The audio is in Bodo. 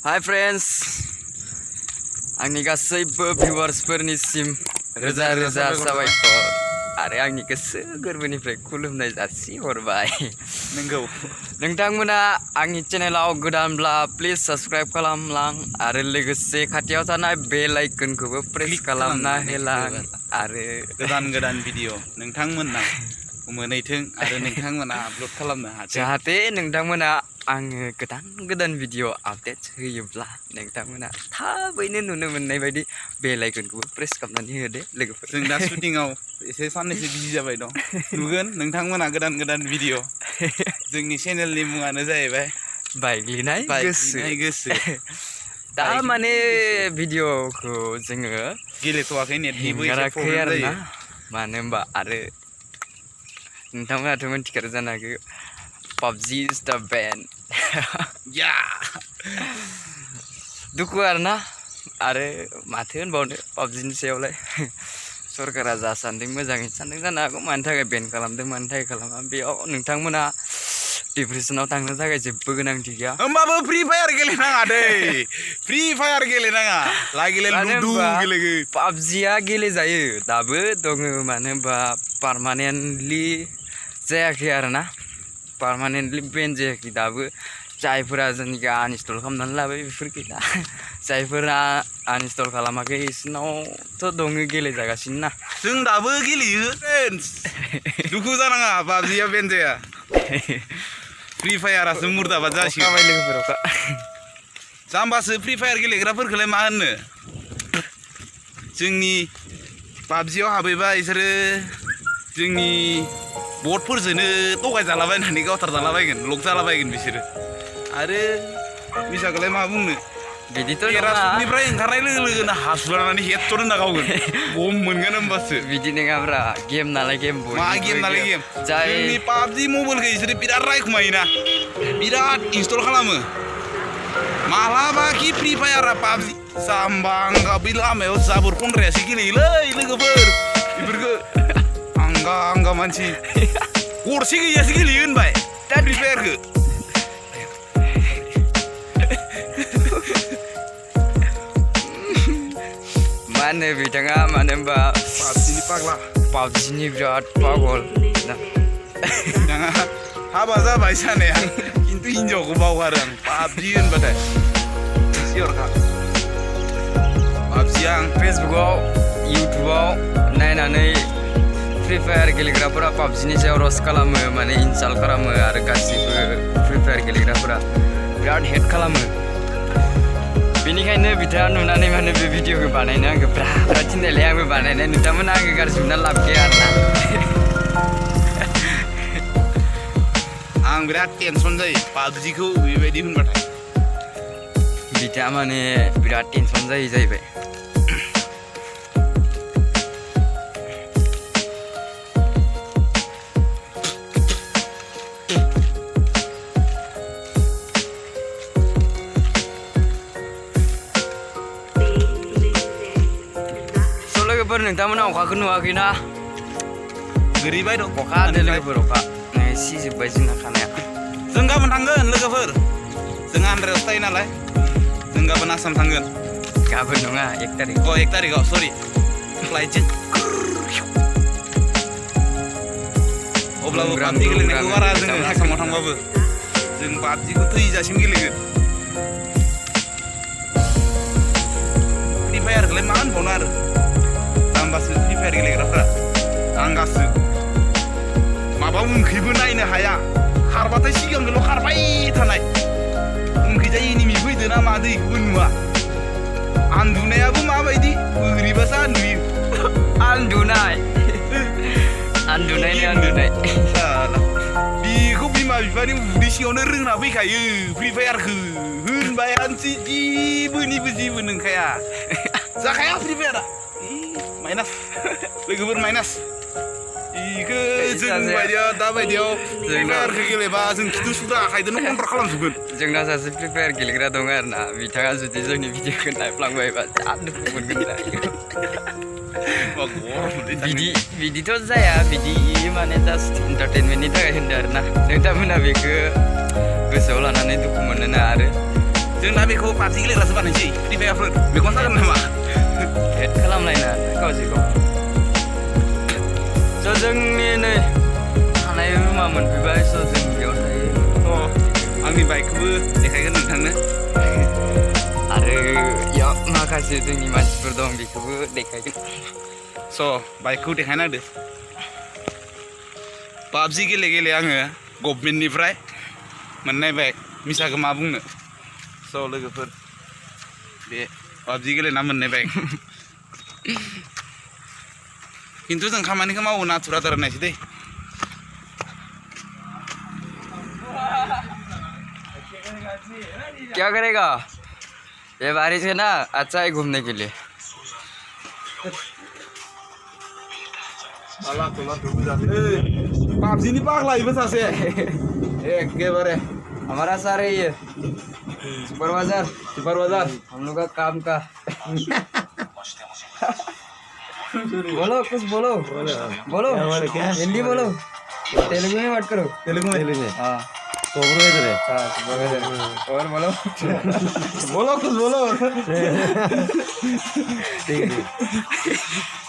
Hi friends, आंनि गासैबो भिउवार्सफोरनिसिम रोजा रोजा साबायखर आरो आंनि गोसो गोरबोनिफ्राय खुलुमनाय जासिहरबाय। नंगौ नोंथांमोना आंनि चेनेलाव गोदानब्ला प्लिज साबस्क्राइब खालामलां आरो लोगोसे खाथियाव थानाय बेल आइकनखौबो प्रेस खालामना होलां आरो गोदान भिडिअ नोंथांमोना मोनैथों आरो नोंथांमोना आपल'ड खालामनो हाथों जाहाथे नोंथांमोना आङो गोदान भिडिअ आपडेट होयोब्ला नोंथांमोना थाबैनो नुनो मोननाय बायदि बेल आइकनखौबो प्रेस खालामनानै होदो लोगोफोर। जों दा शुटिंआव एसे साननैसो बिजि जाबाय दं। नुगोन नोंथांमोना गोदान भिडिअ। जोंनि चेनेलनि मुङानो जाहैबाय बायग्लिनाय गोसो। दा माने भिडिअखौ जोङो गेलेथ'वाखै नेटनिबो एसे हेंगाराखै प्रब्लेम आरो ना, जायो। मानो होनबा आरो नोंथांमोनाथ' मिथिखायो जानो हागौ PUBG is the band। या दुखु आरोना, आरो माथो होनबावनो PUBGनि सायावलाय। सरकारा जा सान्दों मोजाङै सान्दों जानो हागौ, मानि थाखाय बेन खालामदों मानि थाखाय खालामा बेयाव नोंथांमोना डिप्रेसनाव थांनो थाखाय जेबो गोनांथि गैया। होमबाबो फ्रि फायार गेलेनाङा दै, फ्रि फायार गेलेनाङा, लागिले लुडु गेलेगोन। PUBGआ गेलेजायो दाबो दङ, मानो होनबा पारमानेन्टलि जायाखै आरोना, पारमानेन्टलि बेन जायाखै दाबो। जायफोरा जेनेबा आनइनस्टल खालामनानै लाबाय बेफोर गैला, जायफोरा आनइनस्टल खालामाखै बिसोरनावथ' दङ गेलेजागासिनो ना। जों दाबो गेलेयो फ्रेन्डस, दुखु जानाङा PUBGआ बेन जाया। फ्रि फायारासो मुर्दाबाद जासिगोन। अखा लोगोफोर अखा जाम्बासो फ्रि फायार गेलेग्राफोरखौलाय मा होननो। जोंनि PUBGआव हाबैबा बिसोरो जोंनि बटफोरजोंनो थगाय जालाबायनानै गावथार जालाबायगोन, लक जालाबायगोन बिसोरो। आरो बिसाखौलाय मा बुंनो, बिदिथ' पेरासुटनिफ्राय ओंखारनाय लोगो लोगोनो हासुलानानै हेडशट होना गावगोन, बम मोनगोन होमबासो। बिदि नङाब्रा, गेम नालाय गेम। मा गेम नालाय गेम, जोंनि PUBG मबाइलखौ बिसोरो बिराद रायखुमायोना, बिराद इनस्टल खालामो। मालाबा कि फ्रि फायारा PUBG जाम्बा आंगा बै लामायाव जाबोर खनग्रायासो गेलेयोलै लोगोफोर, बेफोरखौ आंगा मानसि गरसे गैयासो गेलेयो होनबाय दा फ्रि फायारखौ। मा होनो बिथाङा, मानो होनबा PUBGनि पागला, PUBGनि बिराद पागल। बिथाङा हाबा जाबाय जानाया, खिन्थु हिनजावखौ बावगारो आं PUBG होनबाथाय सियरखा। PUBG आं फेसबुकआव इउटुबाव नायनानै फ्रि फायार गेलेग्राफोरा PUBGनि सायाव रस्ट खालामो, माने इनसाल्ट खालामो, आरो गासिबो फ्रि फायार गेलेग्राफोरा बिराद हेट खालामो। बेनिखायनो बिथाङा नुनानै माने बे भिडिअखौ बानायनो आंखौ बिराद थिननायलाय आंबो बानायनाय। नोंथांमोना आंखौ गाज्रि मोनना लाब गैया आरोना। आं बिराद टेनसन जायो PUBGखौ बेबायदि होनबाथाय। बिथाङा माने बिराद टेनसन जायो जाहैबाय। लोगोफोर नोंथांमोना अखाखौ नुवाखैना? गोरैबाय दं अखा हादों लोगोफोर, अखा सिजोब्बाय जोंना खानाया। जों गाबोन थांगोन लोगोफोर, जों आन्ध्रायावसो थायो नालाय, जों गाबोन आसाम थांगोन। गाबोन नङा, 1 तारिख। 1 तारिखआव, सरि, फ्लाइटजों। अब्लाबो PUBG गेलेनायखौ बारा जोङो आसामाव थांबाबो जों PUBGखौ थैजासिम गेलेगोन। फ्रि फायारखौलाय मा होनबावनो आरो, जाम्बासो फ्रि फायार गेलेग्राफ्रा, आंगासो माबा उनखैबो नायनो हाया, खारबाथाय सिगांखौल' खारबाय थानाय, उनखैजाय एनिमि फैदो ना मादो इखौबो नुवा। आन्दुनायाबो माबायदि, बोरैबासो आन्दुयो। आन्दुनाय बेखौ बिमा बिफानि उदै सिङावनो रोंना फैखायो फ्रि फायारखौ होनबायानोसै, जेबो नंखाया, जाखाया फ्रि फायारा। माइनास लोगोफोर, माइनास। इखो जों बायदियाव दाबायदियाव फ्रि फायारखौ गेलेबा जों खिथु सुद्रा आखाइजोंनो कन्ट्रल खालामजोबगोन। जोंना सासे फ्रि फायार गेलेग्रा दङ आरोना, बिथाङा जुदि जोंनि भिडिअखौ नायफ्लांबायबा जा दुखु मोनगोन दा। बिदिथ' जाया, बिदि माने जास्ट इन्टारटेनमेन्टनि थाखाय होनदों आरोना। नोंथांमोना बेखौ गोसोआव लानानै दुखु मोनोना, आरो जों दा बेखौ पाबजि गेलेग्रासो बानायसै फ्रि फायारफोर बेखौनो जागोन नामा एड खालामलायना गावजों स' जोंनि नै थानाय रुमा मोनफैबाय स' जों बेयाव थायो आंनि बाइकखौबो देखायगोन नोंथांनो आरो बेयाव माखासे जोंनि मानसिफोर दं बेखौबो देखायगोन स' बाइकखौ देखायना होदो पाबजि गेले गेले आङो गभर्नमेन्टनिफ्राय मोननाय बाइक मिसाखौ मा बुंनो स' लोगोफोर बे पाबजि गेलेना मोननाय बाइक खिन्थु जों खामानिखौ मावो नाथुर आदार होननायसै दै क्या करेगा ये बारिश है ना अच्छा है घूमने के लिए पाबजि नि पागला इबो सासे एकेबारे हमारा सर है ये सुपरवाइजर सुपरवाइजर हम लोग का काम का बोलो कुछ बोलो बोलो हिंदी बोलो तेलुगु में बात करो तेलुगु में हाँ सुपरवाइजर है हाँ सुपरवाइजर और बोलो बोलो कुछ बोलो ठीक है